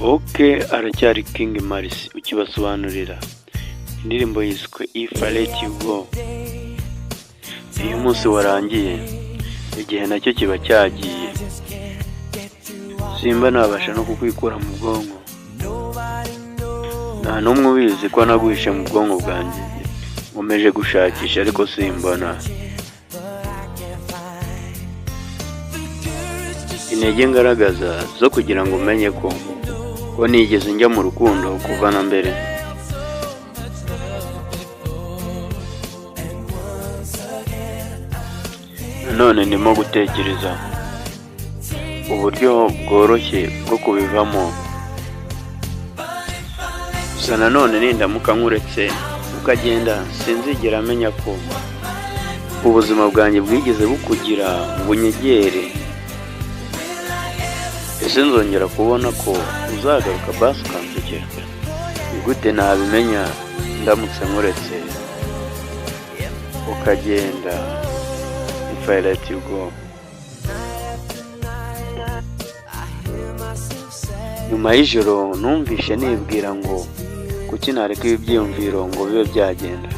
Ok, aracyari King Marisi ukibasobanurira. Indirimbo yiswe "If I Let You Go". Iyo umunsi warangiye, igihe nacyo kiba cyagiye, simba nabasha no kukwikura mu bwonko. Nta n'umwe ubizi ko naguhishe mu bwonko bwanjye. Nkomeje gushakisha ariko simbona. Intege ngaragaza zo kugira ngo umenye ko nigeze njya mu rukundo kuva na mbere. Nanone ndimo gutekereza uburyo bworoshye bwo kubivamo. Gusa nanone nindamuka nkuretse ukagenda, sinzigera menya ko ubuzima bwanjye bwigeze bukugira ngo unyegere. Ese nzongera kubona ko uzagaruka basi ukansekera? Ni gute nabimenya ndamutse nkuretse ukagenda? If I let you go. Nyuma y'ijoro numvishe nibwira ngo kuki nareka ibi byiyumviro ngo bibe byagenda.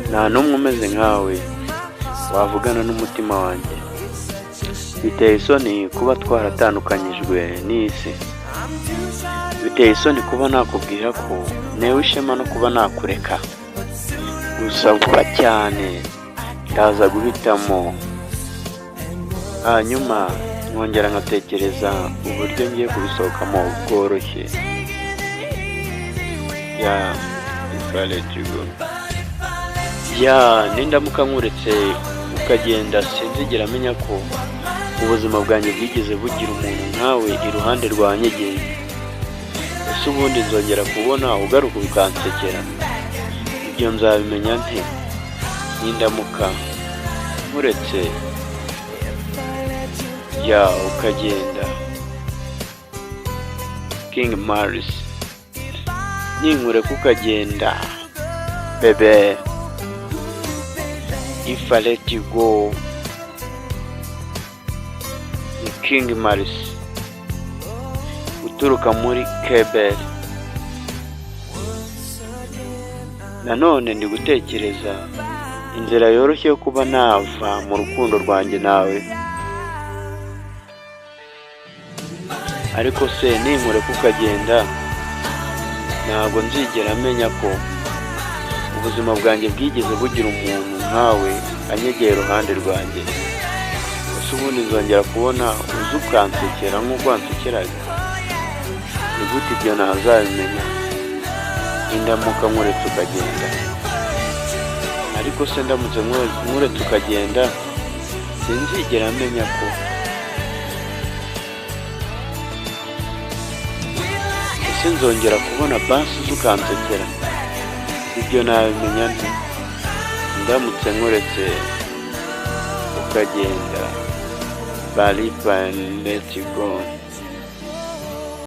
Nta n'umwe umeze nkawe wavugana n'umutima wanjye. Biteye isoni kuba twaratandukanyijwe n'isi. Biteye isoni kuba nakubwira ko ntewe ishema no kuba nakureka. Gusa vuba cyane ndaza guhitamo, hanyuma nkongera nkatekereza uburyo ngiye kubisohokamo bworoshye. Yeah, if I let you go. Yeah, nindamuka nkuretse ukagenda, sinzigera menya ko ubuzima bwanjye bwigeze bugira umuntu nkawe iruhande rwanyegeye. Ese ubundi nzongera kubona ugaruka ukansekera? Ibyo nzabimenya nte nindamuka nkuretse yeah ukagenda? King Maris, ninkureka ukagenda, bébé, if I let you go. Ni King Maris uturuka muri Kebel. Nanone ndi gutekereza inzira yoroshye yo kuba nava mu rukundo rwanjye nawe. Ariko se ninkureka ukagenda, ntabwo nzigera menya ko ubuzima bwanjye bwigeze bugira umuntu nkawe anyegeye iruhande rwanjye. Ese ubundi nzongera kubona uza ukansekera nk'uko wansekeraga? Ni gute ibyo ntazabimenya nindamuka nkuretse ukagenda? Ariko se ndamutse nkuretse ukagenda, sinzigera menya ko. Ese nzongera kubona basi uza ukansekera? Ibyo nabimenya nte ndamutse nkuretse ukagenda? But if I let you go.